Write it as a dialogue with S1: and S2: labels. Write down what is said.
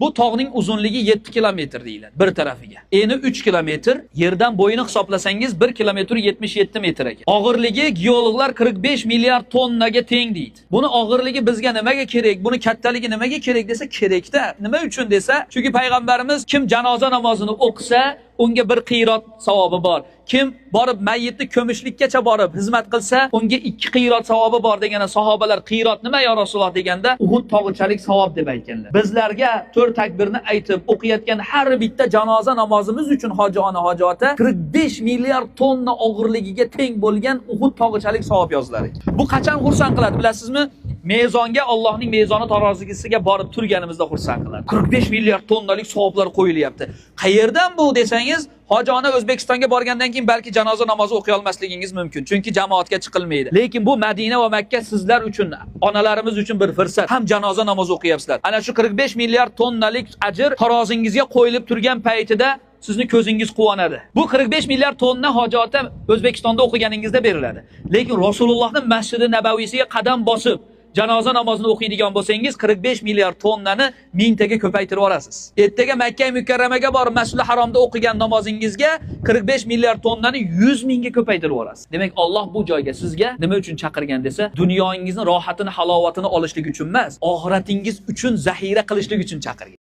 S1: Bu tog'ning uzunligi 7 kilometr deyiladi bir tarafiga. Eni 3 kilometr, yerdan bo'yini hisoblasangiz 1 kilometr 77 metr ekan. Og'irligi geologlar 45 milliard tonnaga teng deydi. Buni og'irligi bizga nimaga kerak? Buni kattaligi nimaga kerak desa, kerakda. Nima uchun desa, chunki payg'ambarimiz kim janoza namozini o'qisa, unga bir qiyrat savobi bor. Kim borib mayyitni ko'mishlikkacha borib xizmat qilsa, unga 2 qiyrat savobi bor deganda sahobalar qiyrat nima ya Rasululloh deganda Uhud tog'ichalik savob deb aytganlar. Bizlarga 4 takbirni aytib o'qiyotgan har bitta janoza namozimiz uchun hoji ona, hoji ota 45 milliard tonna og'irligiga teng bo'lgan Uhud tog'ichalik savob yozilar ekan. Bu qachon xursand qiladi bilasizmi? Mezonga, Allohning mezoni tarozisiga borib turganimizda xursand qiladi. 45 milliard tonnalik savoblar qo'yilyapti. Qayerdan bu desangiz, hoji ona O'zbekistonga borgandan keyin balki janoza namozi o'qiy olmasligingiz mumkin, chunki jamoatga chiqilmaydi. Lekin bu Madina va Makka sizlar uchun, onalarimiz uchun bir fursat. Ham janoza namozi o'qiyapsizlar. Ana shu 45 milliard tonnalik ajr tarozingizga qo'yilib turgan paytida sizni ko'zingiz quvonadi. Bu 45 milliard tonna hoji ota O'zbekistonda o'qiganingizda beriladi. Lekin Rasulullohning Masjidi Nabaviysiga qadam bosib janoza namozini o'qiydigan bo'lsangiz 45 milliard tonnani mingtaga ko'paytirib yuborasiz. Ertaga Makka Mukarramaga borib Masjidil Haromda o'qigan namozingizga 45 milliard tonnani 100 mingga ko'paytirib yuborasiz. Demak, Alloh bu joyga sizga nima uchun chaqirgan desa, dunyoyingizni rohatini, halovatini olishlik uchun emas, oxiratingiz uchun zaxira qilishlik uchun chaqirgan.